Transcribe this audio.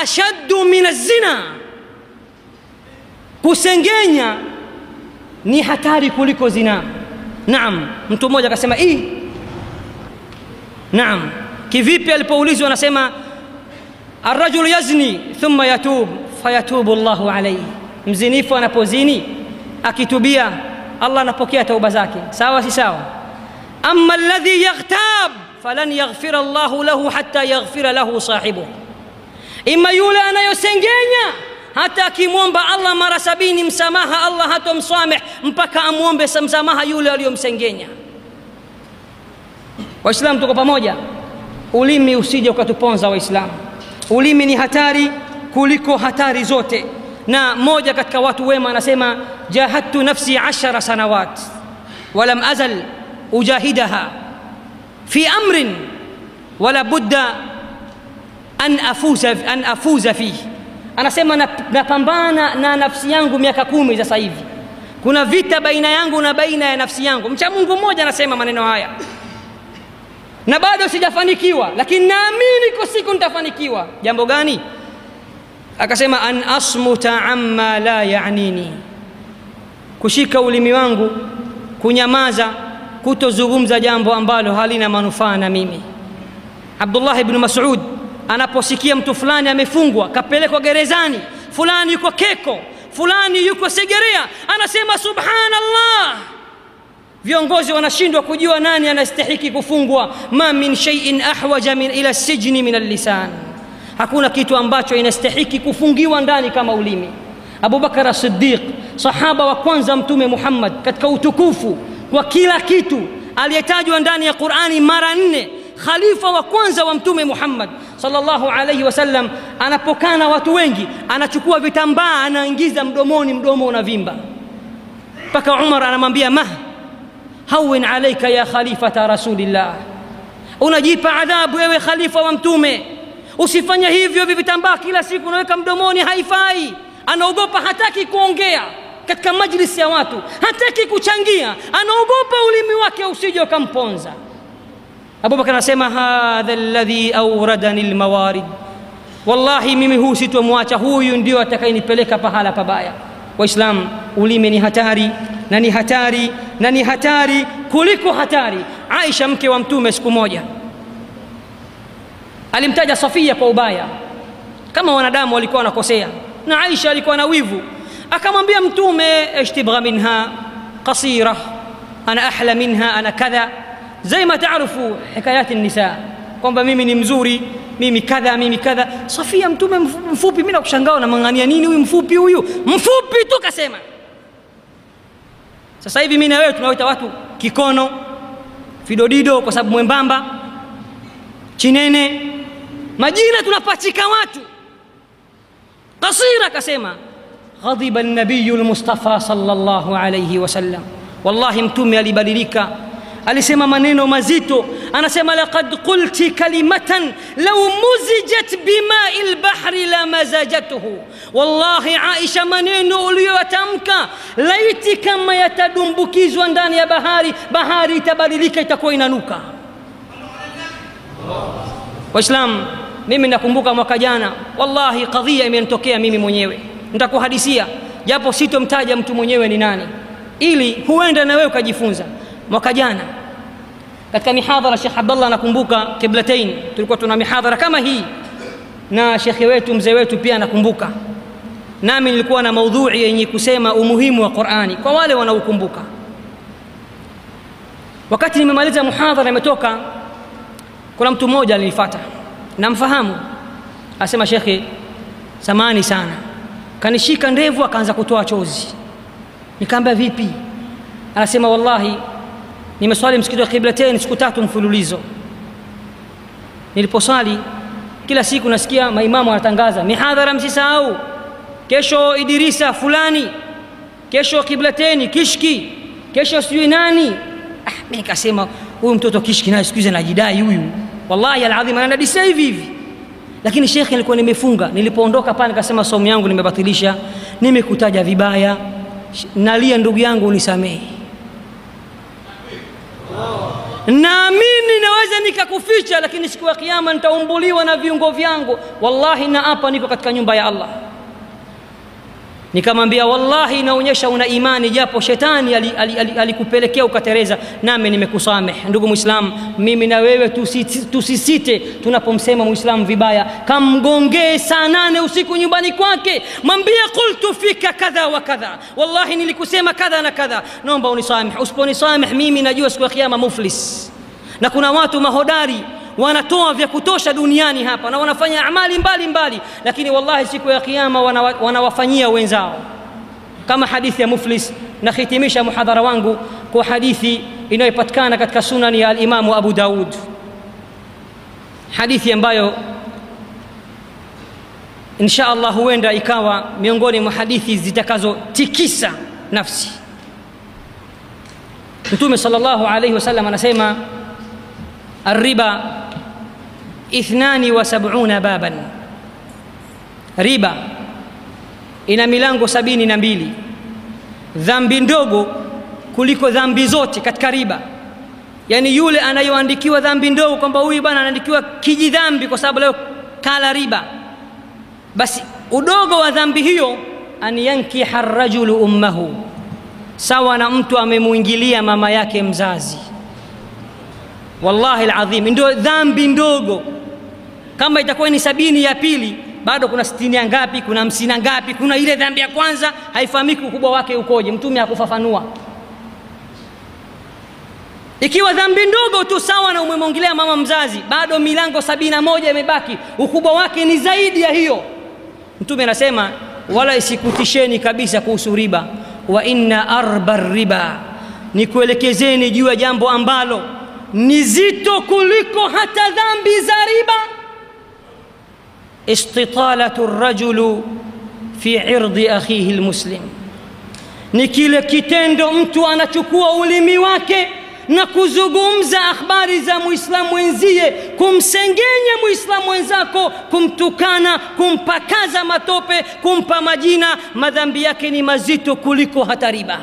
ashaddu min az-zina, kusengenya ni hatari kuliko zina. Naam, mtu mmoja akasema naam, kivipi? Alipoulizwa anasema arrajulu yazni thumma yatub fayatubu Allahu alayhi, mzinifu anapozini akitubia Allah anapokea tauba zake, sawa si sawa? Amma alladhi yaghtab falan yaghfira Allahu lahu hatta yaghfira lahu sahibuhu, ima yule anayosengenya hata akimwomba Allah mara 70 msamaha Allah hatomsameh mpaka amuombe msamaha yule aliyomsengenya. Waislamu tuko pamoja? Ulimi usije ukatuponza Waislamu. Ulimi ni hatari kuliko hatari zote. Na mmoja katika watu wema anasema jahadtu nafsi 10 sanawat walam azal ujahidaha fi amrin wala budda an afuza fihi. Anasema napambana na nafsi yangu miaka 10 sasa hivi, kuna vita baina yangu na baina ya nafsi yangu. Mcha Mungu mmoja anasema maneno haya, na bado sijafanikiwa, lakini naamini kwa siku nitafanikiwa. Jambo gani? Akasema an asmuta amma la yaanini, kushika ulimi wangu, kunyamaza, kutozungumza jambo ambalo halina manufaa na mimi. Abdullah ibn Mas'ud anaposikia mtu fulani amefungwa, kapelekwa gerezani, fulani yuko Keko, fulani yuko Segerea, anasema subhanallah. Viongozi wanashindwa kujua nani anastahiki kufungwa. Ma min shay'in ahwaja min ila sijni min al-lisan, hakuna kitu ambacho inastahiki kufungiwa ndani kama ulimi. Abu Bakar as-Siddiq, sahaba wa kwanza Mtume Muhammad katika utukufu kwa kila kitu, aliyetajwa ndani ya Qur'ani mara 4, khalifa wa kwanza wa Mtume Muhammad sallallahu alayhi wasallam, anapokana watu wengi anachukua vitambaa anaingiza mdomoni, mdomo unavimba, mpaka Umar anamwambia mah hawin alayka ya khalifata rasulillah, unajipa adhabu wewe khalifa wa Mtume, usifanye hivyo, hivi vitambaa kila siku unaweka mdomoni haifai. Anaogopa, hataki kuongea katika majlisi ya watu, hataki kuchangia, anaogopa ulimi wake usije ukamponza. Abu Bakar anasema hadha alladhi awradani almawarid, wallahi mimi huu sitomwacha, huyu ndio atakayenipeleka pahala pabaya. Waislamu, ulimi ni hatari na ni hatari na ni hatari kuliko hatari. Aisha mke wa Mtume siku moja alimtaja Safia kwa ubaya, kama wanadamu walikuwa wanakosea, na Aisha alikuwa na wivu, akamwambia Mtume ishtibgha minha qasira, ana ahla minha, ana kadha, زي ما تعرفوا حكايات النساء, kwamba mimi ni mzuri, mimi kadha, mimi kadha. Safia Mtume mfupi, mimi nakushangaa unamng'ania nini huyu mfupi huyu? Mfupi tu kasema. Sasa hivi mimi na wewe tunawaita watu kikono, fidodido kwa sababu mwembamba, chinene, majina tunapachika watu. Qasira kasema ghadiba an-nabiy al-Mustafa sallallahu alayhi wasallam. Wallahi Mtume alibadilika, alisema maneno mazito, anasema laqad qulti kalimatan law muzijat bima'il bahri la mazajatuhu. Wallahi Aisha, maneno uliyotamka laiti kama yatadumbukizwa ndani ya bahari, bahari itabadilika, itakuwa inanuka. Waislam, mimi nakumbuka mwaka jana, wallahi kadhia imenitokea mimi mwenyewe, nitakuhadisia japo sitomtaja mtu mwenyewe ni nani, ili huenda na wewe ukajifunza. Mwaka jana katika mihadhara Sheikh Abdullah, nakumbuka Qiblatain, tulikuwa tuna mihadhara kama hii na shekhe wetu mzee wetu pia nakumbuka, nami nilikuwa na maudhui yenye kusema umuhimu wa Qur'ani kwa wale wanaokumbuka. Wakati nimemaliza muhadhara imetoka, kuna mtu mmoja alinifuata, namfahamu, asema shekhe, samani sana, kanishika ndevu akaanza kutoa chozi. Nikamwambia vipi? Anasema wallahi nimeswali msikiti wa Qiblatain siku 3 mfululizo. Niliposwali kila siku nasikia maimamu wanatangaza mihadhara, msisahau kesho Idirisa fulani, kesho Qiblatain kishki, kesho sijui nani. Mimi nikasema huyu mtoto kishki naye siku hizi anajidai huyu, wallahi alazim anadisia hivi hivi. Lakini shekhi, nilikuwa nimefunga, nilipoondoka pale nikasema somo yangu nimebatilisha, nimekutaja vibaya, nalia ndugu yangu unisamehe. Naamini naweza nikakuficha, lakini siku ya kiyama nitaumbuliwa na viungo vyangu. Wallahi naapa niko katika nyumba ya Allah. Nikamwambia wallahi inaonyesha una imani, japo shetani alikupelekea ukatereza, nami nimekusamehe. Ndugu Muislamu, mimi na wewe tusisite tunapomsema Muislamu vibaya. Kamgongee saa 8 usiku nyumbani kwake, mwambie qultu fika kadha wa kadha, wallahi nilikusema kadha na kadha, naomba unisamehe. Usiponisamehe mimi najua siku ya kiyama muflis. Na kuna watu mahodari wanatoa vya kutosha duniani hapa na wanafanya amali mbali mbali, lakini wallahi siku ya kiyama wanawafanyia wenzao. Kama hadithi ya muflis. Nahitimisha muhadhara wangu kwa hadithi inayopatikana katika sunani ya al-Imamu Abu Daud, hadithi ambayo insha Allah huenda ikawa miongoni mwa hadithi zitakazotikisa nafsi. Mtume sallallahu alayhi wasallam anasema الربا 72 بابا. Riba ina milango 72. Dhambi ndogo kuliko dhambi zote katika riba. Yani yule anayoandikiwa dhambi ndogo kwamba huyu bwana anaandikiwa kijidhambi kwa sababu leo kala riba, basi udogo wa dhambi hiyo an yankiha ar-rajulu ummahu, sawa na mtu amemuingilia mama yake mzazi. Wallahi alazim, ndio dhambi ndogo. Kama itakuwa ni 70 ya pili, bado kuna 60 ngapi, kuna 50 ngapi, kuna ile dhambi ya kwanza haifahamiki ukubwa wake ukoje, Mtume hakufafanua. Ikiwa dhambi ndogo tu sawa na umemwongelea mama mzazi, bado milango 71 imebaki, ukubwa wake ni zaidi ya hiyo. Mtume anasema wala isikutisheni kabisa kuhusu riba. Wa inna arba riba, nikuelekezeni juu ya jambo ambalo ni zito kuliko hata dhambi za riba. Istitalatu ar-rajulu fi irdi akhihi al-muslim, ni kile kitendo mtu anachukua ulimi wake na kuzungumza habari za Muislamu mwenzie, kumsengenya Muislamu mwenzako, kumtukana, kumpakaza matope, kumpa majina. Madhambi yake ni mazito kuliko hata riba.